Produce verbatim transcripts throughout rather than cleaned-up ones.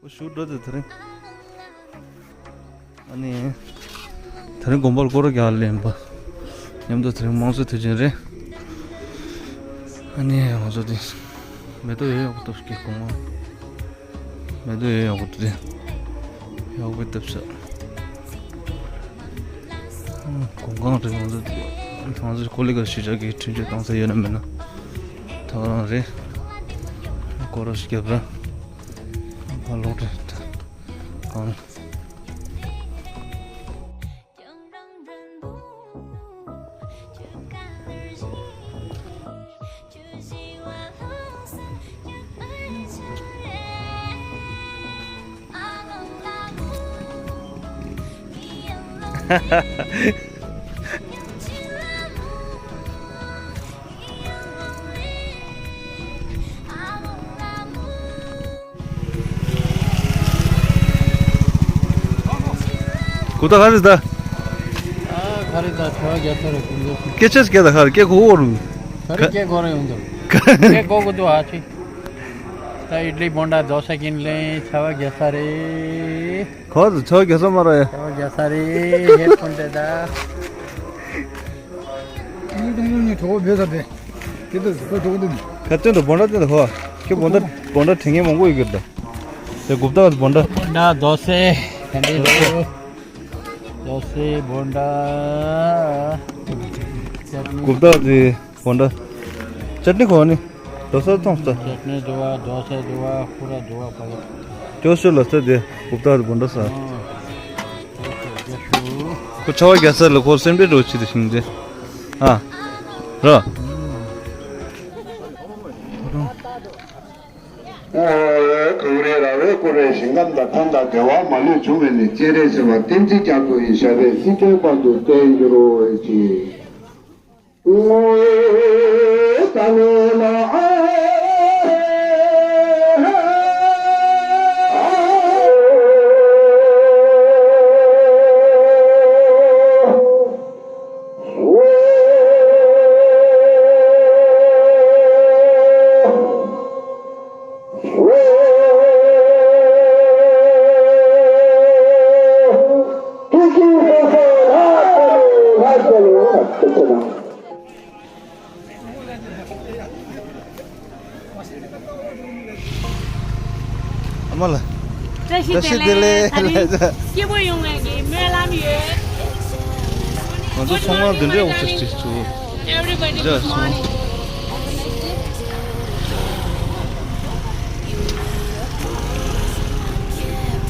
ཞུ་འགྲོ་དེ་དེ་རིང་། ཨ་ནི། དེ་རིང་དགོན་པར་སྐོར་རྒྱག་ལེན་པ། མཉམ་དུ་དེ་རིང་དམངས་གཙོའི་དུས་ཆེན་རེད། ཨ་ནི་ང་ཚོ་དེ། མེ་ཏོག་ཡོད་ཡག་པོ་བཏབ་ཀྱི་དགོན་པ། མེ་ཏོག་ཡོད་ཡག་པོ་དེ། ཡག་པོ་བཏབ་ཤག་གོང་གང་རེད། ང་ཚོ་ང་ཚོ་ཀོ་ལི་ག་ཞུ་བྱ་གི་འཕྲིན་བཅོལ་གཏོང་ས་ཡོད་ན་མེད་ན། ད་ག་རང་རེད། སྐོར་ར་ཞིག་རྒྱབ་ར། ཨ་ལོག་རེད། གང་། གོ་ད་ག་རེ་ད། ཨ་ག་རེ་ད་ཆོ་རྒྱ་ཚ་རེ་ཀུན་ལོ། སྐད་ཆ་སྐད་ད་ག་རེ་སྐད་གོ་བོ་རུ། ག་རེ་སྐད་གོ་རེ་ཡོང་འདུག་སྐད་གོ་གོ་འདུག་ཨ་ཆི། ད་ཨིཌ་ལི་བོན་ཌ་དོ་ས་ཀིན་ལེ་ཆ་བ་རྒྱ་ཚ་རེ། གོ་ད་ཆོ་རྒྱ་ཚ་མ་ར་ཡ། ཆ་བ་རྒྱ་ཚ་རེ་ཧེ་ཕོན་ཏེ་ད། ཡུལ་དང་ཡུལ་ནས་གྲོགས་པོ་བོད་ཟ་དེ། དེ་ལྟར་གྲོགས་པོ་འདི། ཁ་བཙན་དུ་བོན་ཌ་བཙན་དུ་ཧོ། ཁྱེད་བོན་ཌ་བོན་ཌ་དྲན་མཁན་མང་པོ་ཡོད་ཀྱི་རེད་ད། དེ་གུབ་ཏ་བོན་ཌ། བོན་ཌ་དོ་སེ། ག་འདྲ་འདུག་དོ་སེ་བོན་ཌ། གུབ་ཏ་དེ་བོན་ཌ། ཅཊ་ནི་གོ་ནི། དོ་སེ་ཐོང་ས། ཅཊ་ནི་འདུག་བ་དོ་སེ་འདུག་བ་ཁུ་ར་འདུག་བ་པ་ལ། ཅོ་ཤོ་ལ་ས་དེ་གུབ་ཏ་དེ་བོན་ཌ་ས། ཨ། དོ་སེ་རྒྱ་ཤུ། ཁོ་ཆ་བ་རྒྱ་ཚ་ལ་ཁོ་སེམས་པའི་འགྲོ་ཆི་དེ་ཤིང་རྗེ། ཨ། ར། གངས་རི་ར་བས་བསྐོར་བའི་ཞིང་ཁམས་དང་ཁམས་དང་བདེ་བ་མ་ལུས་འབྱུང་བའི་གནས། སྤྱན་རས་གཟིགས་དབང་བསྟན་འཛིན་རྒྱ་མཚོ་ཡི་ཞབས་པད་སྲིད་མཐའི་བར་དུ་བརྟན་གྱུར་ཅིག་ཨ་མ་ལགས། བཀྲ་ཤིས་བདེ་ལེགས། བཀྲ་ཤིས་བདེ་ལེགས། ད་རིང་སྐྱིད་པོ་ཡོང་བའི་གི་སྨོན་ལམ་ཡོད། ང་ཚོ་ཚང་མ་འདི་འདྲའི་འོག་ཏུ་ཅིག་ཚུགས། Everybody, good morning.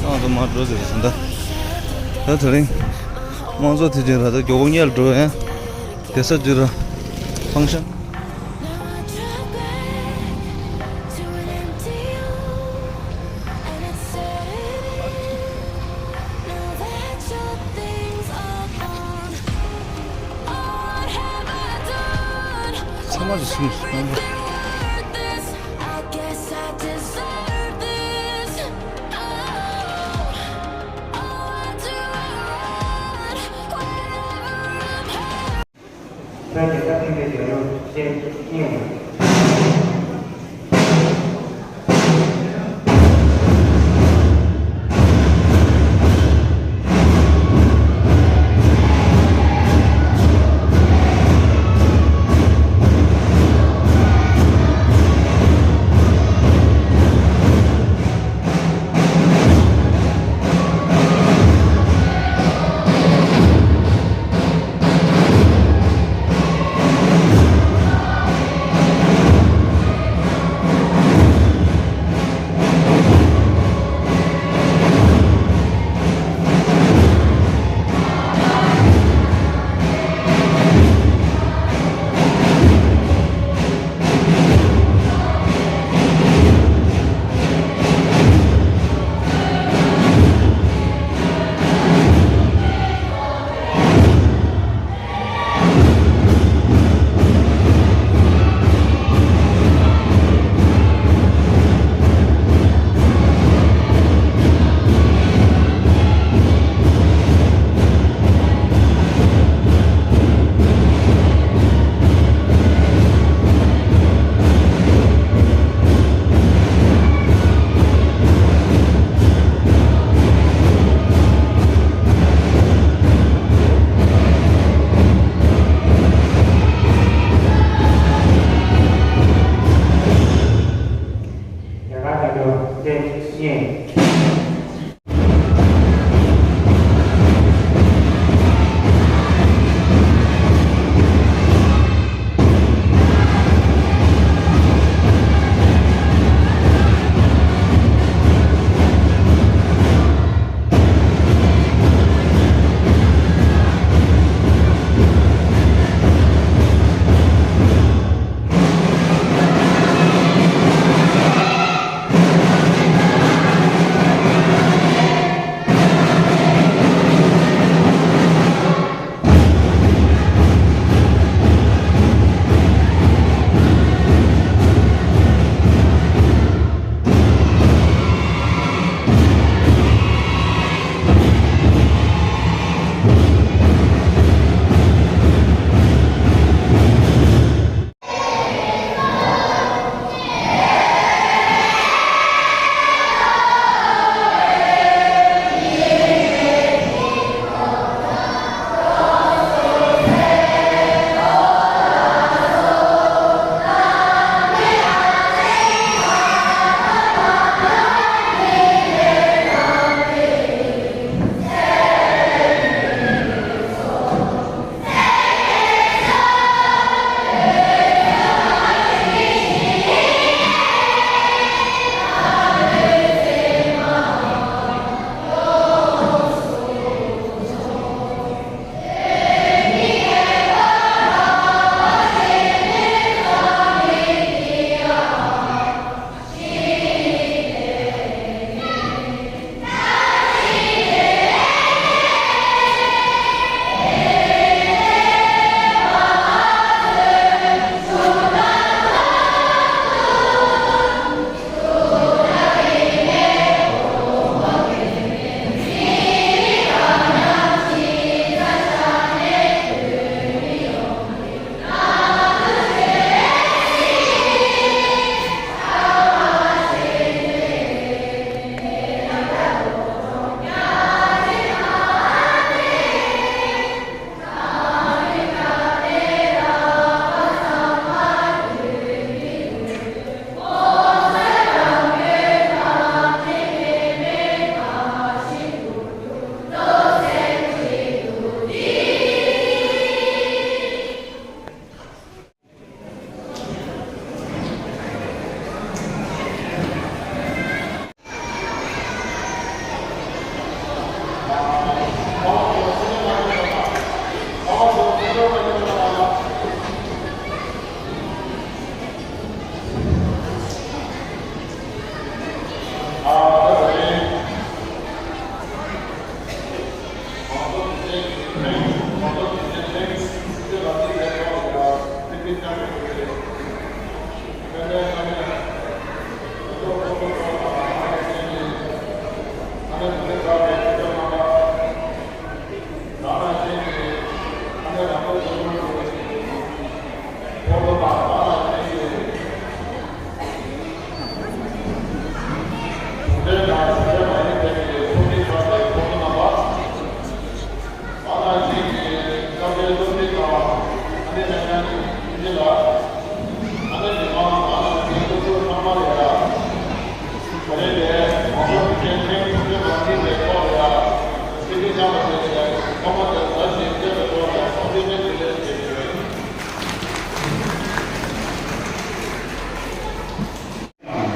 ང་ཚོ་མར་འགྲོ་ཟེར་ཟིན་ད། ད་དེ་རིང་དམངས་གཙོ་དུས་ཆེན་ར་ད་མགྱོགས་པོ་སྔོན་ལ་འགྲོ་ཡ། དེ་ས་འདི་ར། ཕང་ཤང་། ཚང་མ་ལ་སུ་སྣང་བ།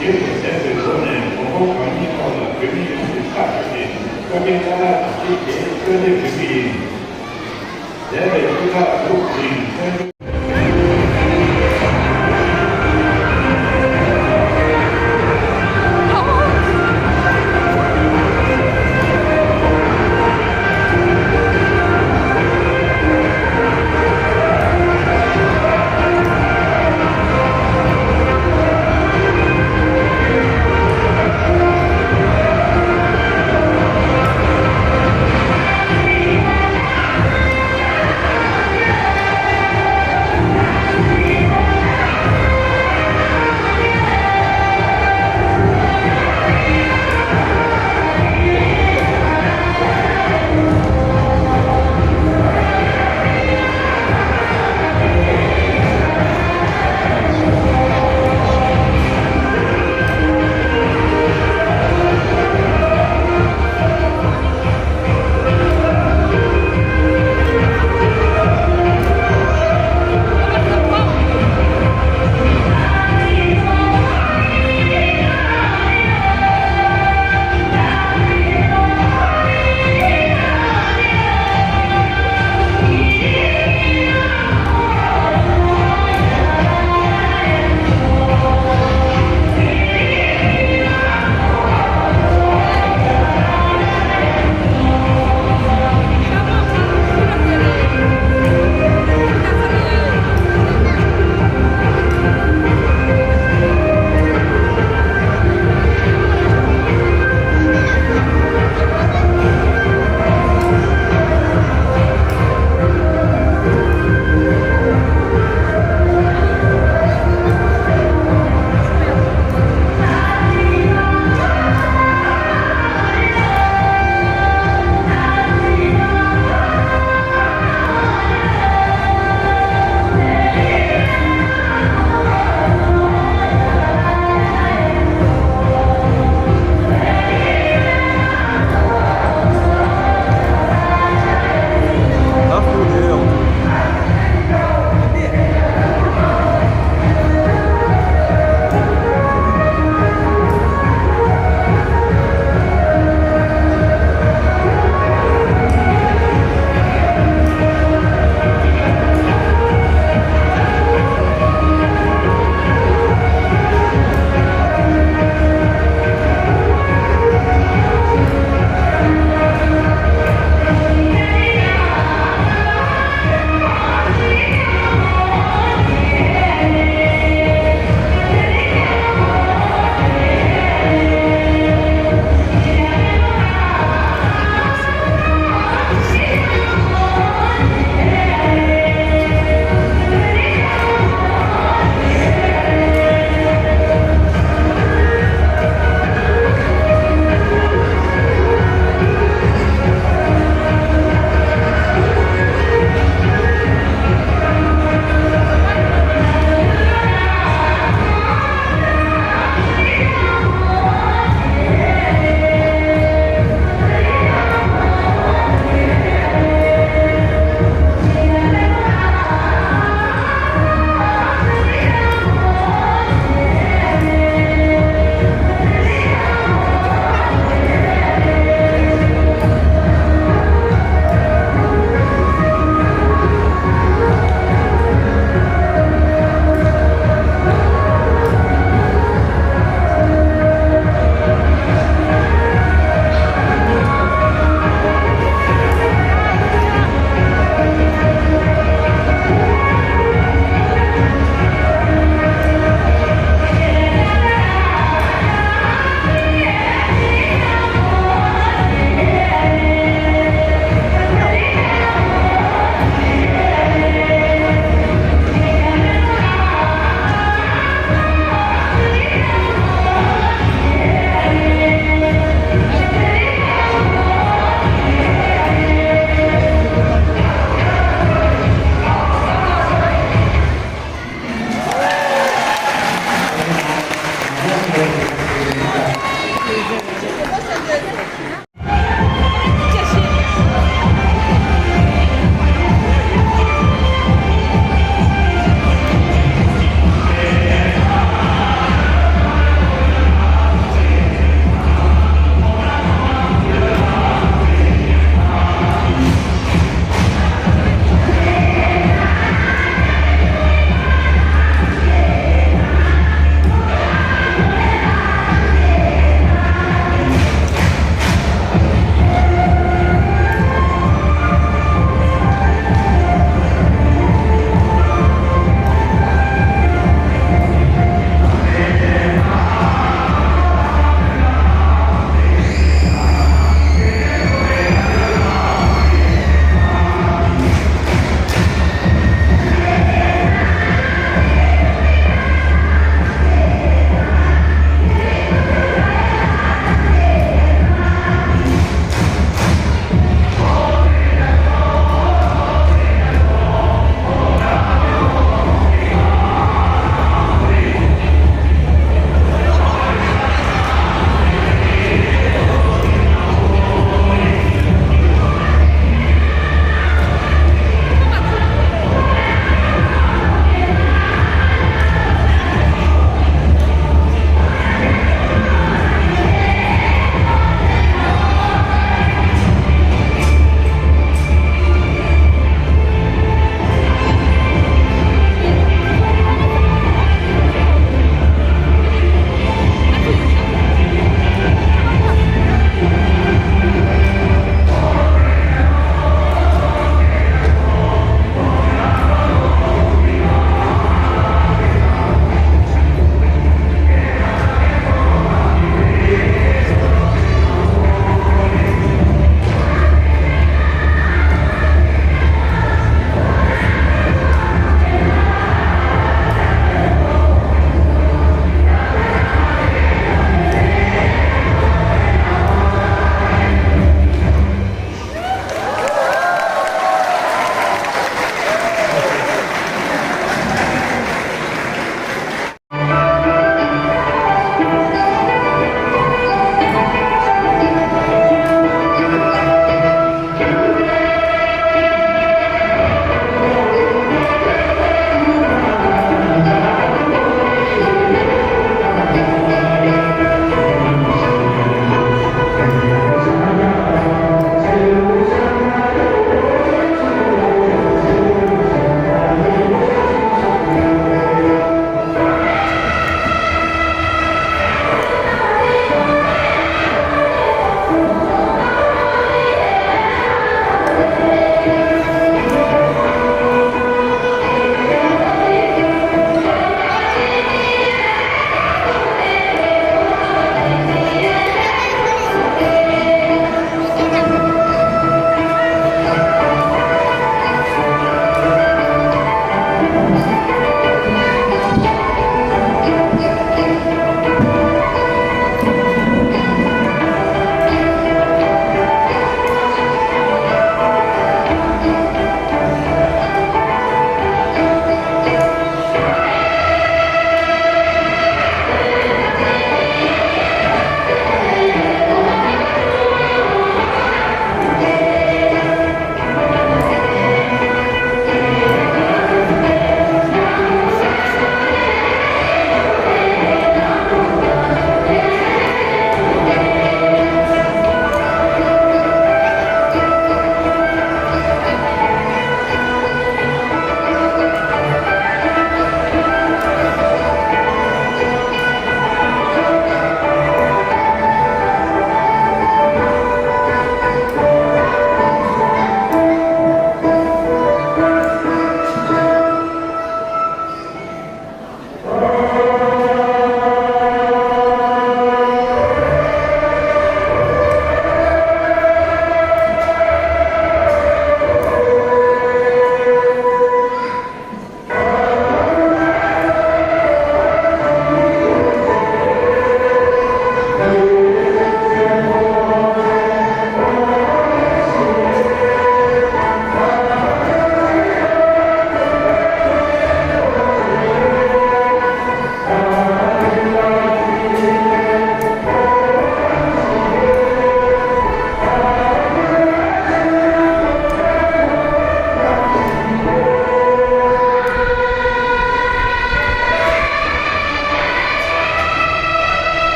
རྗེས་སུ་དྲན་པའི་སྒོ་ནས་མགོན་པོ་གང་ཉིད་ཐོག་ལ་བོད་མི་ཡོངས་ཀྱི་ཕྱག་ཞུ་སྟེ་བཀའ་དྲིན་བཀའ་ལ་བརྩི་ཞེས་བཀའ་འདྲི་ཞུ་གི་ཡིན། མཛད་པའི་སྤྱི་ཁག་དྲུག་ནི།